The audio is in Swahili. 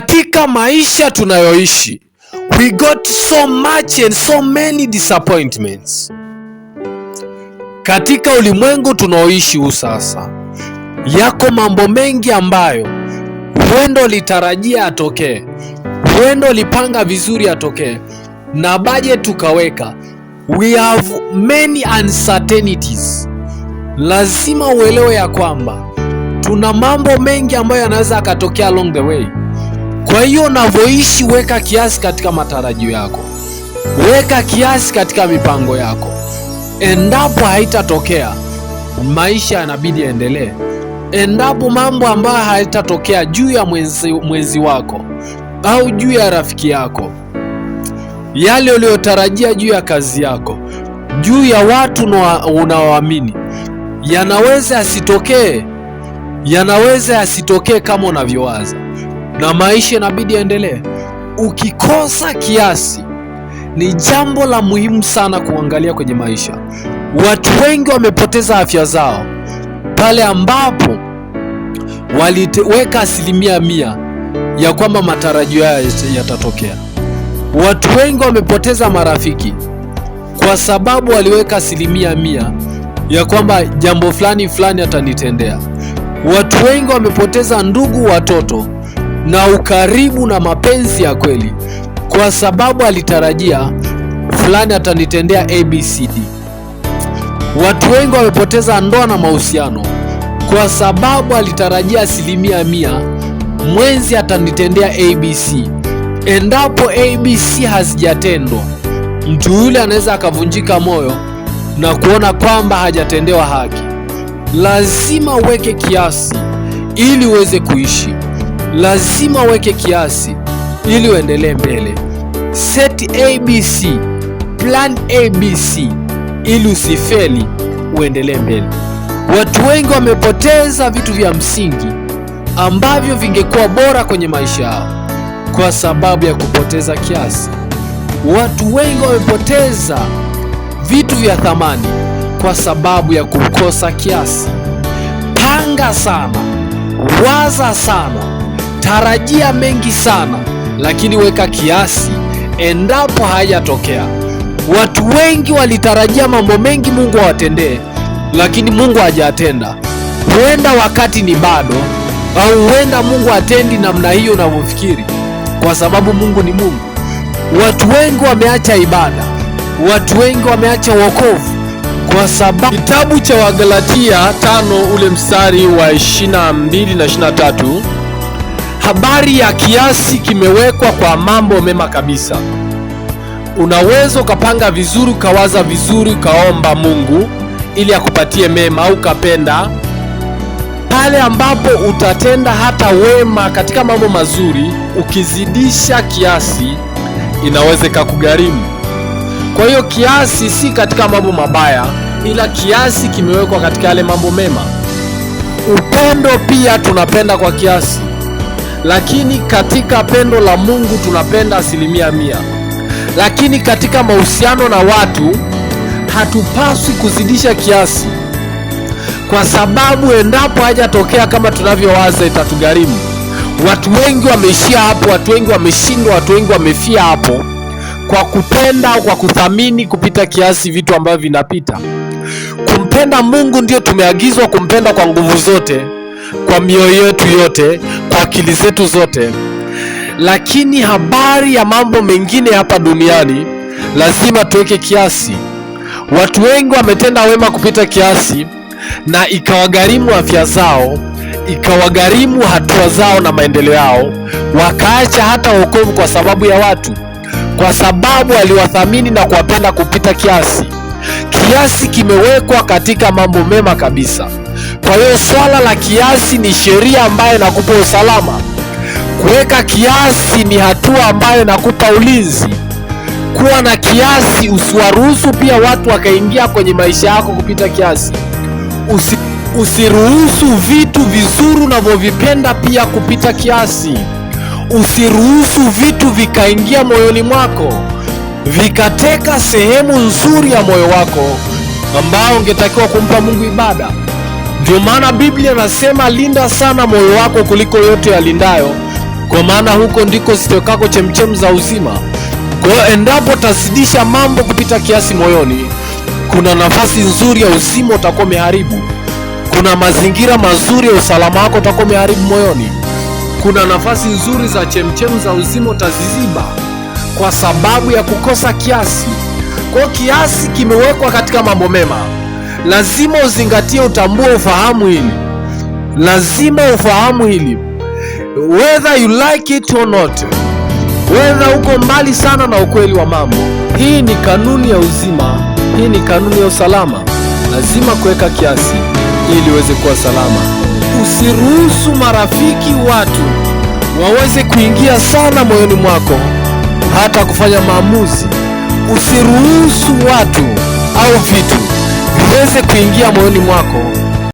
Katika maisha tunayoishi, we got so much and so many disappointments. Katika ulimwengu tunaoishi huu sasa, yako mambo mengi ambayo huenda ulitarajia atokee, huenda ulipanga vizuri atokee, na budget tukaweka. We have many uncertainties. Lazima uelewe ya kwamba tuna mambo mengi ambayo yanaweza akatokea along the way. Kwa hiyo unavyoishi, weka kiasi katika matarajio yako, weka kiasi katika mipango yako. Endapo haitatokea, maisha yanabidi yaendelee. Endapo mambo ambayo haitatokea juu ya mwenzi wako au juu ya rafiki yako, yale uliyotarajia juu ya kazi yako, juu ya watu unaoamini, yanaweza yasitokee, yanaweza yasitokee kama unavyowaza, na maisha inabidi yaendelee. Ukikosa kiasi, ni jambo la muhimu sana kuangalia kwenye maisha. Watu wengi wamepoteza afya zao pale ambapo waliweka 100% ya kwamba matarajio yao yatatokea. Watu wengi wamepoteza marafiki kwa sababu waliweka 100% ya kwamba jambo fulani fulani atanitendea. Watu wengi wamepoteza ndugu, watoto na ukaribu na mapenzi ya kweli kwa sababu alitarajia fulani atanitendea ABCD. Watu wengi wamepoteza ndoa na mahusiano kwa sababu alitarajia 100% mwenzi atanitendea ABC. Endapo ABC hazijatendwa, mtu yule anaweza akavunjika moyo na kuona kwamba hajatendewa haki. Lazima uweke kiasi ili uweze kuishi. Lazima uweke kiasi ili uendelee mbele. Set ABC, plan ABC ili usifeli, uendelee mbele. Watu wengi wamepoteza vitu vya msingi ambavyo vingekuwa bora kwenye maisha yao kwa sababu ya kupoteza kiasi. Watu wengi wamepoteza vitu vya thamani kwa sababu ya kukosa kiasi. Panga sana, waza sana, tarajia mengi sana, lakini weka kiasi endapo hayatokea. Watu wengi walitarajia mambo mengi Mungu awatendee, lakini Mungu hajatenda. Huenda wakati ni bado, au huenda Mungu hatendi namna hiyo unavyofikiri, kwa sababu Mungu ni Mungu. Watu wengi wameacha ibada, watu wengi wameacha wokovu kwa sababu Kitabu cha Wagalatia 5 ule mstari wa 22 na 23, habari ya kiasi kimewekwa kwa mambo mema kabisa. Unaweza ukapanga vizuri, ukawaza vizuri, ukaomba Mungu ili akupatie mema, au ukapenda pale ambapo utatenda hata wema katika mambo mazuri, ukizidisha kiasi inaweza ikakugharimu. Kwa hiyo kiasi si katika mambo mabaya, ila kiasi kimewekwa katika yale mambo mema. Upendo pia tunapenda kwa kiasi, lakini katika pendo la Mungu tunapenda 100%. Lakini katika mahusiano na watu hatupaswi kuzidisha kiasi, kwa sababu endapo hajatokea kama tunavyowaza itatugharimu. Watu wengi wameishia hapo, watu wengi wameshindwa, watu wengi wamefia hapo kwa kupenda au kwa kuthamini kupita kiasi vitu ambavyo vinapita. Kumpenda Mungu ndio tumeagizwa kumpenda kwa nguvu zote, kwa mioyo yetu yote, kwa akili zetu zote. Lakini habari ya mambo mengine hapa duniani lazima tuweke kiasi. Watu wengi wametenda wema kupita kiasi na ikawagharimu afya zao, ikawagharimu hatua zao na maendeleo yao, wakaacha hata wokovu kwa sababu ya watu, kwa sababu waliwathamini na kuwapenda kupita kiasi. Kiasi kimewekwa katika mambo mema kabisa. Kwa hiyo swala la kiasi ni sheria ambayo inakupa usalama. Kuweka kiasi ni hatua ambayo inakupa ulinzi. Kuwa na kiasi, usiwaruhusu pia watu wakaingia kwenye maisha yako kupita kiasi. Usiruhusu vitu vizuri unavyovipenda pia kupita kiasi. Usiruhusu vitu vikaingia moyoni mwako vikateka sehemu nzuri ya moyo wako ambao ungetakiwa kumpa Mungu ibada. Ndio maana Biblia inasema linda sana moyo wako kuliko yote yalindayo, kwa maana huko ndiko zitokako chemchemi za uzima. Kwa hiyo endapo utazidisha mambo kupita kiasi moyoni, kuna nafasi nzuri ya uzima utakuwa umeharibu. Kuna mazingira mazuri ya usalama wako utakuwa umeharibu moyoni. Kuna nafasi nzuri za chemchemi za uzima utaziziba kwa sababu ya kukosa kiasi. Kwa hiyo kiasi kimewekwa katika mambo mema. Lazima uzingatie, utambue, ufahamu hili. Lazima ufahamu hili, whether you like it or not, whether uko mbali sana na ukweli wa mambo. Hii ni kanuni ya uzima, hii ni kanuni ya usalama. Lazima kuweka kiasi ili uweze kuwa salama. Usiruhusu marafiki, watu waweze kuingia sana moyoni mwako hata kufanya maamuzi. Usiruhusu watu au vitu viweze kuingia moyoni mwako.